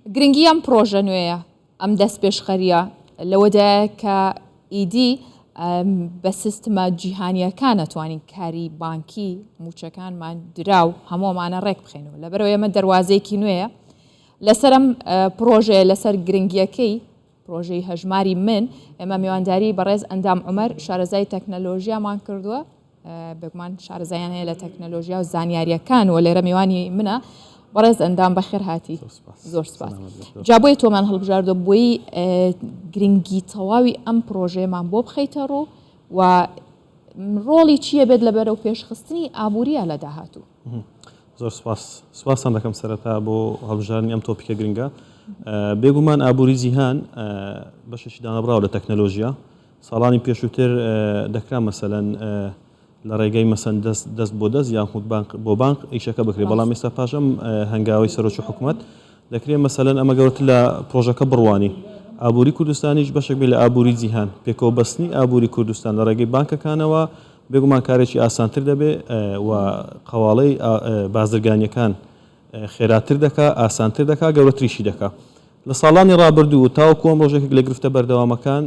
گرنگی ئەم پڕۆژە نوێیە، ئەم دەستپێشخەرییە لەوەدایە کە ئیدی بە سیستمە جیهانییەکان ئەتوانین کاری بانکی، مووچەکانمان، دراو، هەموو ئەمانە ڕێک بخەینەوە. لەبەرئەوەی ئەمە دەروازەیەکی نوێیە. لەسەر ئەم پڕۆژەیە، لەسەر گرنگییەکەی پڕۆژەی هەژماری من، ئێمە میوانداری بەڕێز ئەندام عومەر، شارەزای تەکنەلۆژیامان کردووە. بێگومان شارەزایان هەیە لە تەکنەلۆژیا و زانیاریەکان و لێرە میوانی منە بەڕێز ئەندام بەخێر هاتی زۆر سپاس جا بۆیە تۆمان هەڵبژاردۆ بۆی گرنگی تەواوی ئەم پرۆژەیەمان بۆ بخەیتە ڕوو و ڕۆڵی چییە بێت لە بەرەو پێشخستنی ئابووریە لە داهاتوو. زۆر سپاس سپاستان دەکەم سەرەتا بۆ هەڵبژاردنی ئەم تۆپیکە گرنگە بێگومان ئابووری جیهان بەشێکی دانەبراوە لە تەکنەلۆژیا ساڵانی پێشووتر دەکرا مەسەلەن لە ڕێگەی مەسەن دەست دەست بۆ دەست یاخود بانق بۆ بانق ئیشەکە بکرێت بەڵام ئێستا پاش ئەم هەنگاوەی سەرۆکی حکومەت دەکرێت مەسەلەن ئەمە گەورەتر لە پرۆژەکە بڕوانین ئابووری کوردستانیش بەشێک بێت لە ئابووری جیهان پێکەوە بەستنی ئابووری کوردستان لە ڕێگەی بانکەکانەوە بێگومان کارێکی ئاسانتر دەبێت و قەواڵەی بازرگانیەکان خێراتر دەکا، ئاسانتر دەکا، گەورەتریشی دەکا. لە ساڵانی ڕابردوو و تاوەکو ئەمڕۆش یەکێک لە گرفتە بەردەوامەکان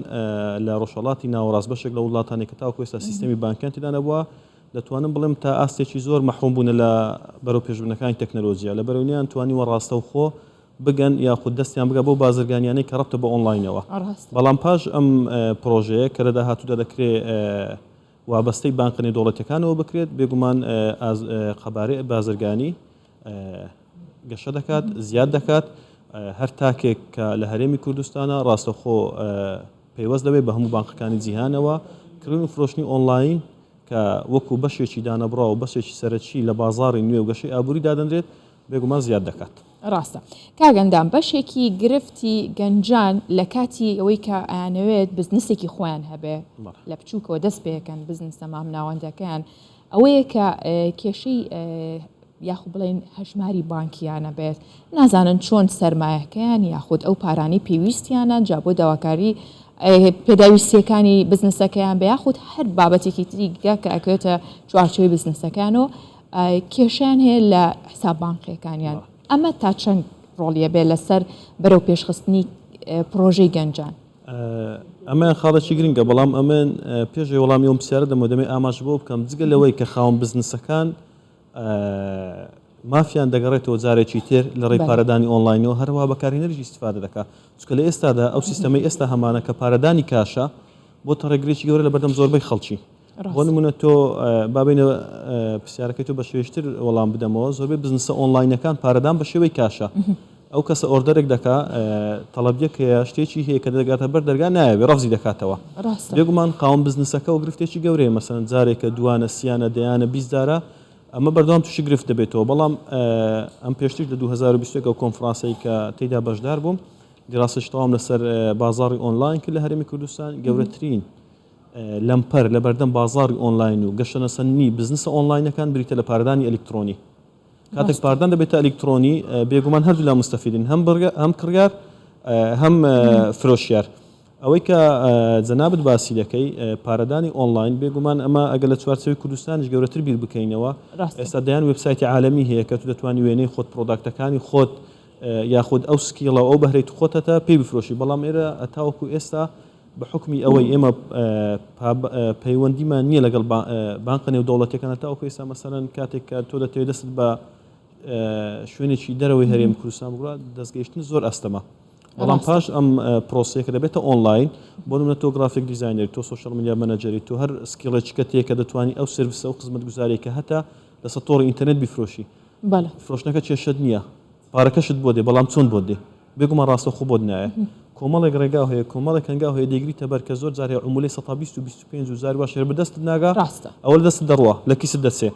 لە ڕۆژهەڵاتی ناوەڕاست بەشێک لە وڵاتانی کە تاوەکو ئێستا سیستەمی بانکیان تێدا نەبووە، دەتوانم بڵێم تا ئاستێکی زۆر مەحروم بوونە لە بەرەوپێشبردنەکانی تەکنەلۆجیا، لەبەرئەوەی نەیانتوانیوە ڕاستەوخۆ بگەن یاخود دەستیان بگا بەو بازرگانیانەی کە ڕەبتە بە ئۆنلاینەوە. بەڵام پاش ئەم پڕۆژەیە کە لە داهاتوودا دەکرێ وابەستەی بانقە نێودەوڵەتیەکانەوە بکرێت، بێگومان قەبارەی بازرگانی گەشە دەکات، زیاد دەکات، هەر تاکێک کە لە هەرێمی کوردستانە ڕاستەوخۆ پەیوەست دەبێت بە هەموو بانقەکانی جیهانەوە، کڕین و فرۆشتنی ئۆنلاین کە وەکو بەشێکی دانەبڕاو و بەشێکی سەرەکی لە بازاڕی نوێ و گەشەی ئابووری دادەنرێت، بێگومان زیاد دەکات. ڕاستە کاک ئەندام بەشێکی گرفتی گەنجان لە کاتی ئەوەی کە ئەیانەوێت بزنسێکی خۆیان هەبێ لە بچووکەوە دەست پێکەن بزنسە مامناوەندەکەیان ئەوەیە کە کێشەی یاخو بڵێن هەژماری بانکیانە بێت نازانن چۆن سەرمایەکەیان یاخود ئەو پارانی پێویستیانە جا بۆ داواکاری پێداویستیەکانی بزنسەکەیان بە یاخود هەر بابەتێکی تری گە کە ئەکەوێتە چوارچێوەی بزنسەکانەوە کێشەیان هەیە لە حساب بانقیەکانیان ئەمە تا چەند ڕۆڵی ئەبێ لەسەر بەرەو پێشخستنی پڕۆژەی گەنجان؟ ئەمەیان خاڵێکی گرنگە بەڵام ئەمن پێش ئەوەی وەڵامی ئەو پرسیارە دەمەوە دەمەوێت ئاماژە بەوە بکەم جگە لەوەی کە خاوەن بزنسەکان مافیان دەگەڕێتەوە جارێکی تر لە ڕێی پارەدانی ئۆنلاینەوە هەروەها بەکارهێنەریش ئیستفادە دەکات چونکە لە ئێستادا ئەو سیستەمەی ئێستا هەمانە کە پارەدانی کاشە بۆتە ڕێگرێکی گەورە لە بەردەم زۆربەی خەڵکی بۆ نمونە تۆ با بێینە پرسیارەکەی تۆ بە شێوەیەکی تر وەڵام بدەمەوە زۆربەی بزنسە ئۆنلاینەکان پارەدان بە شێوەی کاشە ئەو کەسە order ێک دەکا تەڵەبیەک هەیە شتێکی هەیە کە دەگاتە بەر دەرگا نایەوێ ڕەفزی دەکاتەوە بێگومان خاوەن بزنسەکە و گرفتێکی گەورەیە مەسەن جارێکە دوانە سیانە دەیانە 20 جارە ئەمە بەردەوام تووشی گرفت دەبێتەوە بەڵام ئەم پێشتریش لە 2021 ئەو کۆنفرانسەی کە تێیدا بەشدار بووم دیراسەی تەواوم لەسەر بازاڕی ئۆنلاین کرد لە هەرێمی کوردستان گەورەترین لەمپەر لەبەردەم بازاڕی ئۆنلاین و گەشەنەسەندنی بزنسە ئۆنلاینەکان بریتە لە پارەدانی ئەلیکترۆنی. کاتێک پاردان دەبێتە ئەلیکترۆنی بێگومان هەردوولا موستەفیدن هەم هەم کڕیار هەم فرۆشیار. ئەوەی کە جەنابت باسی دەکەی پارەدانی ئۆنلاین بێگومان ئەمە ئەگەر لە چوارچێوەی کوردستانیش گەورەتر بیر بکەینەوە ئێستا دەیان وێبسایتی عالەمی هەیە کە تو دەتوانی وێنەی خۆت product ەکانی خۆت یاخود ئەو skill ە و ئەو بەهرەی تو خۆتەتە پێی بفرۆشی بەڵام ئێرە تاوەکو ئێستا بە حوکمی ئەوەی ئێمە پەیوەندیمان نییە لەگەڵ بانقە نێودەوڵەتیەکان تاوەکو ئێستا مەسەلەن کاتێک کە تۆ دەتەوێت دەستت بە شوێنێکی دەرەوەی هەرێم کوردستان بگرا دەستگەیشتن زۆر ئەستەمە بەڵام پاش ئەم پرۆسەیە کە دەبێتە ئۆنلاین بۆ نمونە تۆ graphic designer ی تۆ social media manager ی تۆ هەر skill ێکی کە تێ کە دەتوانی ئەو service ە و خزمەتگوزاری کە هەتا لەسەر تۆڕی ئینتەرنێت بیفرۆشی فرۆشتنەکە کێشەت نییە پارەکەشت بۆ دێ بەڵام چۆن بۆت دێ؟ بێگومان ڕاستەوخۆ بۆت نایە. کۆمەڵێک ڕێگاو هەیە، کۆمەڵێک هەنگاو هەیە دەیگریتە بەر کە زۆر جار هەیە عمولەی 120 و 25 و جاری واش هەیە بە دەستت ناگا، ڕاستە. ئەوە لە دەستت دەڕوا، لە کیست دەچێ.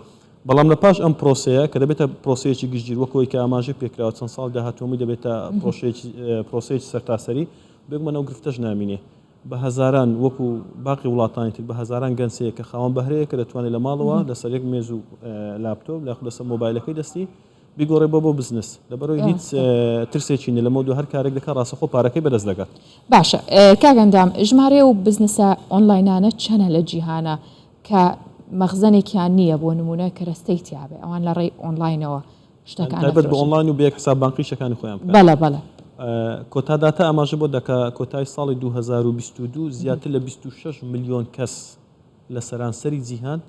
بەڵام لە پاش ئەم پرۆسەیە کە دەبێتە پرۆسەیەکی گشتگیر وەک ئەوەی کە ئاماژەی پێکراوە چەند ساڵی داهاتوو هەمووی دەبێتە پرۆشەیەکی پرۆسەیەکی سەرتاسەری، بێگومان ئەو گرفتەش نامینێ. بە هەزاران وەکو باقی وڵاتانی تر بە هەزاران گەنج هەیە کە خاوەن بەهرەیە کە دەتوانێت لە ماڵەوە لەسەر یەک مێز و لاپتۆپ یاخود لەسەر مۆبایلەکەی دەستی بیگۆڕێ بۆ بۆ بزنس لەبەرئەوەی هیچ ترسێکی نیە لەمەودوا هەر کارێک دەکات ڕاستەخۆ پارەکەی بەدەست دەگات. باشە کاک ئەندام ژمارەی ئەو بزنسە ئۆنلاینانە چەنە لە جیهانا کە مەخزەنێکیان نییە بۆ نمونە کەرەستەی تیابێ ئەوان لە ڕێی ئۆنلاینەوە شتەکان تایبەت بە ئۆنلاین و بە یەک حساب بانقی شتەکانی خۆیان بکەن؟ بەڵێ بەڵێ. کۆتا داتا ئاماژە بۆ دەکا کۆتای ساڵی 2022 زیاتر لە 26 ملیۆن کەس لە سەرانسەری جیهان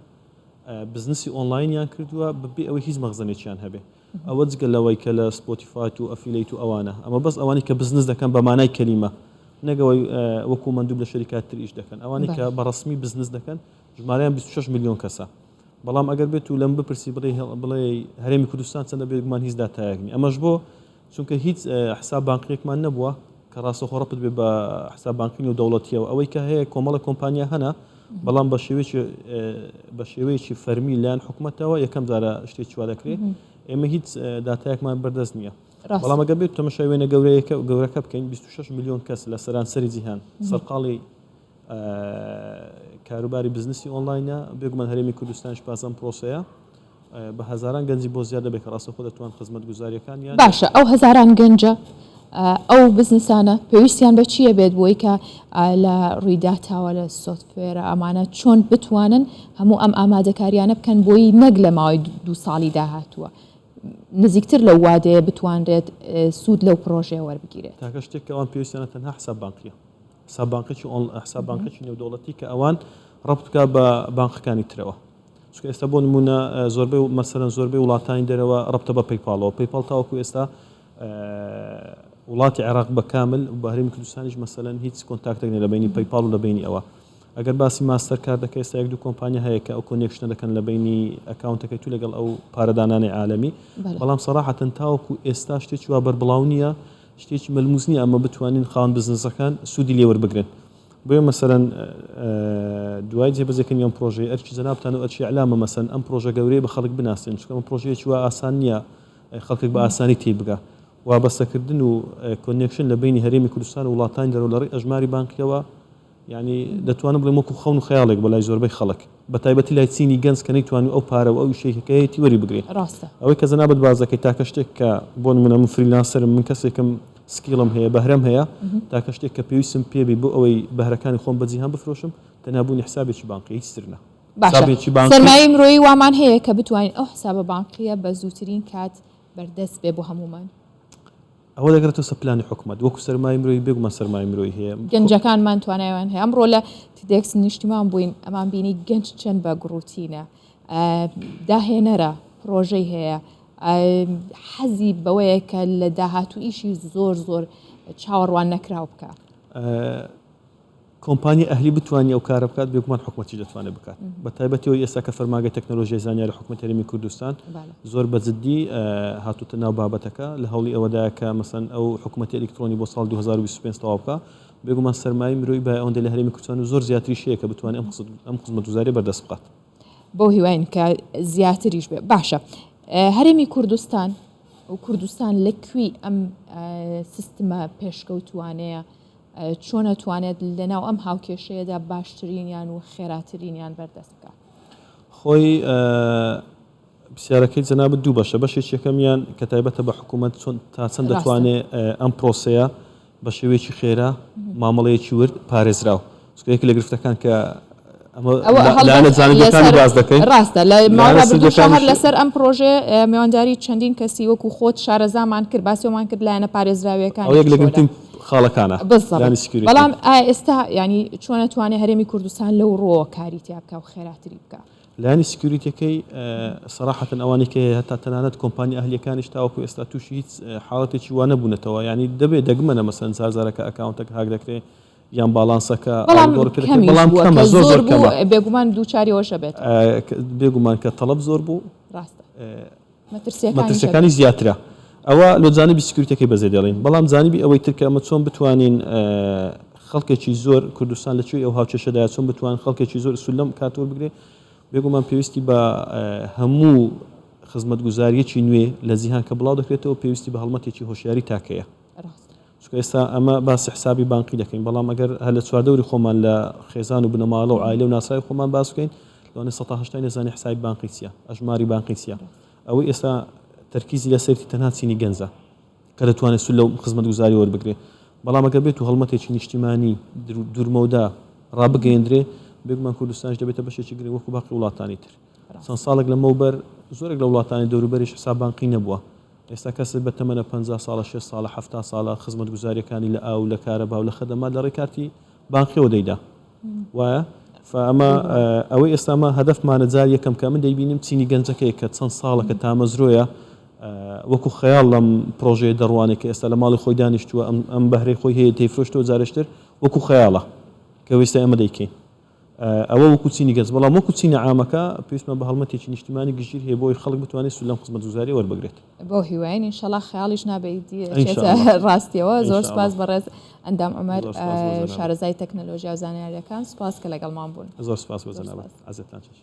بزنسی ئۆنلاینیان کردووە بەبێ ئەوەی هیچ مەخزنێکیان هەبێ. ئەوە جگە لەوەی کە لە سپۆتیفایت و affiliate و ئەوانە. ئەمە بەس ئەوانەی کە بزنس دەکەن بە مانای کەلیمە نەک ئەوەی وەکو مەندوب لە شەریکات تر ئیش دەکەن. ئەوانەی کە بە ڕەسمی بزنس دەکەن ژمارەیان 26 ملیۆن کەسە. بەڵام ئەگەر بێت و لەم بپرسی بڵێ بڵێ هەرێمی کوردستان چەندە بێگومان هیچ داتایەک نیە. ئەمەش بۆ چونکە هیچ حساب بانقیەکمان نەبووە کە ڕاستەوخۆ ڕەبت بێ بە حساب بانقی نێودەوڵەتیەوە. ئەوەی کە هەیە کۆمەڵە کۆمپانیا هەنە بەڵام بە شێوەیەکی بە شێوەیەکی فەرمی لایەن حکومەتەوە یەکەم جارە شتێکی وا دەکرێت. ئێمە هیچ داتایەکمان بەردەست نییە. بەڵام ئەگەر بێت تەمەشای وێنە گەورەیەکە گەورەکە بکەین 26 ملیۆن کەس لە سەرانسەری جیهان سەرقاڵی کاروباری بزنسی ئۆنلاینە، بێگومان هەرێمی کوردستانیش پاس ئەم پرۆسەیە بە هەزاران گەنجی بۆ زیاد دەبێت کە ڕاستەوخۆ دەتوان خزمەتگوزارییەکانیان. باشە ئەو هەزاران گەنجە ئەو بزنسانە پێویستیان بە چییە بێت بۆی کە لە ڕووی داتاوە لە software ە ئەمانە چۆن بتوانن هەموو ئەم ئامادەکاریانە بکەن بۆی نەک لە ماوەی دوو ساڵی داهاتووە نزیکتر لەو وادەیە بتوانرێت سوود لەو پرۆژەیە وەربگیرێت؟ تاکە شتێک کە ئەوان پێویستیانە تەنها حساب بانقیە. حساب بانقێکی ئۆن حساب بانقێکی نێودەوڵەتی کە ئەوان ڕەبت بکا بە بانقەکانی ترەوە چونکە ئێستا بۆ نمونە زۆربەی مەسەلەن زۆربەی وڵاتانی دەرەوە ڕەبتە بە پەیپاڵەوە پەیپاڵ تاوەکو ئێستا وڵاتی عێراق بە کامل و بە هەرێمی کوردستانیش مەسەلەن هیچ contact ێک نیە لە بینی پەیپاڵ و لە بینی ئەوە ئەگەر باسی ماستەر کارد دەکەی ئێستا یەک دوو کۆمپانیا هەیە کە ئەو connection ە دەکەن لە بینی account ەکەی تو لەگەڵ ئەو پارەدانانی عالەمی بەڵام سەراحەتەن تاوەکو ئێستا شتێکی وا بەربڵاو نییە شتێکی مەلموس نییە ئەمە بتوانین خاوەن بزنسەکان سوودی لێ وەربگرن. بۆیە مەسەلەن دوای جێبەجێکردنی ئەم پرۆژەیە ئەرکی جەنابتان و ئەرکی ئیعلامە مەسەلەن ئەم پرۆژە گەورەیە بە خەڵک بناسێنن چونکە ئەمە پرۆژەیەکی وا ئاسان نییە خەڵکێک بە ئاسانی تێی بگا. وابەستەکردن و connection لە بەینی هەرێمی کوردستان و وڵاتانی دەرەوە لە ڕێی ئەژماری بانقییەوە یانی دەتوانم بڵێم وەکو خەون و خەیاڵێک بۆ لای زۆربەی خەڵک بە تایبەتی لای چینی گەنج کە نەیتوانیوە ئەو پارە و ئەو ئیشەی کە هەیەتی وەری بگرێ. ڕاستە. ئەوەی کە جەنابت باس دەکەی تاکە شتێک کە بۆ نموونە من freelancer م من کەسێکم skill م هەیە بەهرەم هەیە تاکە شتێک کە پێویستم پێ بی بۆ ئەوەی بەهرەکانی خۆم بە جیهان بفرۆشم تەنها بوونی حسابێکی بانقیە هیچ تر نا. باشە حسابێکی بانقی. سەرمایەی مرۆیی وامان هەیە کە بتوانین ئەو حسابە بانقیە بە زووترین کات بەردەست بێ بۆ هەموومان؟ ئەوە دەگەڕێتەوە سەر پلانی حکومەت وەکو سەرمایەی مرۆیی بێگومان سەرمایەی مرۆیی هەیە. گەنجەکانمان توانایان هەیە ئەمڕۆ لە تدێکس نیشتیمان بووین ئەمان بینی گەنج چەند بە گڕوتینە داهێنەرە پرۆژەی هەیە حەزی بەوەیە کە لە داهاتوو ئیشی زۆر زۆر چاوەڕوان نەکراو بکە. کۆمپانیای ئەهلی بتوانێت ئەو کارە بکات بێگومان حکومەتیش دەتوانێت بکات بە تایبەتی ئەوەی ئێستا کە فەرمانگەی تەکنەلۆژیای زانیاری حکومەتی هەرێمی کوردستان زۆر بە جدی هاتووتە ناو بابەتەکە لە هەوڵی ئەوەدایە کە مەسەن ئەو حکومەتی ئەلیکترۆنی بۆ ساڵ 2025 تەواو بکا بێگومان سەرمایەی مرۆیی بای ئەوەندە لە هەرێمی کوردستان و زۆر زیاتریش هەیە کە بتوانێت ئەم خزمەتگوزاریە بەردەست بخات. بەو هیواین کە زیاتریش بێ. باشە هەرێمی کوردستان و کوردستان لە کوێی ئەم سیستمە پێشکەوتوانەیە چۆن ئەتوانێت لەناو ئەم هاوکێشەیەدا باشترینیان و خێراترینیان بەردەست بکات؟ خۆی پرسیارەکەی جەنابت دوو بەشە، بەشێکی یەکەمیان کە تایبەتە بە حکوومەت چۆن تا چەند دەتوانێ ئەم پرۆسەیە بە شێوەیەکی خێرا مامەڵەیەکی ورد پارێزراو چونکە یەکێک لە گرفتەکان کە ئەمە لایەنە جانبیەکانی باس دەکەین ڕاستە لە ماوەی ڕابردووشا هەر لەسەر ئەم پرۆژەیە میوانداری چەندین کەسی وەکو خۆت شارەزامان کرد باسیەوەمان کرد لایەنە پارێزراویەکانی ئەوە یەک لە گرنگترین خاڵەکانە بالضبط بەڵام ئایا ئێستا یانی چۆن ئەتوانێ هەرێمی کوردستان لەو ڕووەوە کاری تیا بکا و خێراتری بکا؟ لایەنی security ەکەی سەراحەتەن ئەوانەی کە هەیە هەتا تەنانەت کۆمپانیا ئەهلیەکانیش تاوەکو ئێستا تووشی هیچ حاڵەتێکی وا نەبوونەتەوە یانی دەبێ دەگمەنە مەسەن جار جارەکە account ەکە هاک دەکرێ یان باڵانسەکە بەڵام کەمیش بەڵام بووە کەمە کە زۆر زۆر زۆر بوو کەمە بێگومان دووچاری ئەوەش ئەبێتەوە. بێگومان کە تەڵەب زۆر بوو ڕاستە مەترسیەکانیش مەترسیەکانی زیاترە ئەوە لۆ جانبی security ەکەی بەجێ دێڵین بەڵام جانبی ئەوەی تر کە ئەمە چۆن بتوانین خەڵکێکی زۆر کوردستان لە کوێی ئەو هاوکێشەدایە چۆن بتوان خەڵکێکی زۆر سوود لەم کارتە وەربگرێ بێگومان پێویستی بە هەموو خزمەتگوزاریەکی نوێ لە جیهان کە بڵاو دەکرێتەوە پێویستی بە هەڵمەتێکی هۆشیاری تاکەیە چونکە ئێستا ئەمە باسی حسابی بانقی دەکەین، بەڵام ئەگەر هەر لە چواردەوری خۆمان لە خێزان و بنەماڵە و عایلە و ناسراوی خۆمان باس بکەین، لەوانەیە 80% نەزانێ حسابی بانقی چییە، ئەژماری بانقی چییە. ئەوەی ئێستا تەرکیزی لەسەرێتی تەنها چینی گەنجە کە دەتوانێت سوود لەو خزمەتگوزارییە وەربگرێ. بەڵام ئەگەر بێت و هەڵمەتێکی نیشتیمانی دوورمەودا ڕابگەیەندرێ، بێگومان کوردستانیش دەبێتە بەشێکی گرنگ وەکو باقی وڵاتانی تر. چەند ساڵێک لەمەوبەر زۆرێک لە وڵاتانی دەوروبەریش حساب بانقی نەبووە. ئێستا کەسێک بە تەمەنە 50 ساڵە، 60 ساڵە، 70 ساڵە، خزمەتگوزارییەکانی لە ئاو، لە کارەبا و لە خەدەمات لە ڕێی کارتی بانقیەوە دەیدا. وایە؟ فئەمە ئەوەی ئێستا ئەمە هەدەفمانە جار یەکەم کە من دەیبینم چینی گەنجەکەیە کە چەند ساڵەکە تامەزرۆیە وەکو خەیاڵ لەم پرۆژەیە دەڕوانێت کە ئێستا لە ماڵی خۆی دانیشتووە ئەم بەهرەی خۆی هەیە دەیفرۆشتەوە جارێشتر وەکو خەیاڵە کە ویستە ئێمە دەیکەین. ئەوە وەکو چینی گەنج، بەڵام وەکو چینە عامەکە پێویستمان بە هەڵمەتێکی نیشتیمانی گشتگیر هەیە بۆ ئەوەی خەڵک بتوانێت سوود لەم خزمەتگوزارییە وەربگرێت. بەو هیوایەین ئینشەڵا خەیاڵیش نابێ ئیدی ئەچێتە ڕاستیەوە. زۆر سوپاس بەڕێز ئەندام عومەر شارەزای تەکنەلۆژیا و زانیارییەکان، سوپاس کە لەگەڵمان بوون. زۆر سوپاس بۆ جەنابت. عەزێتتان چێژ.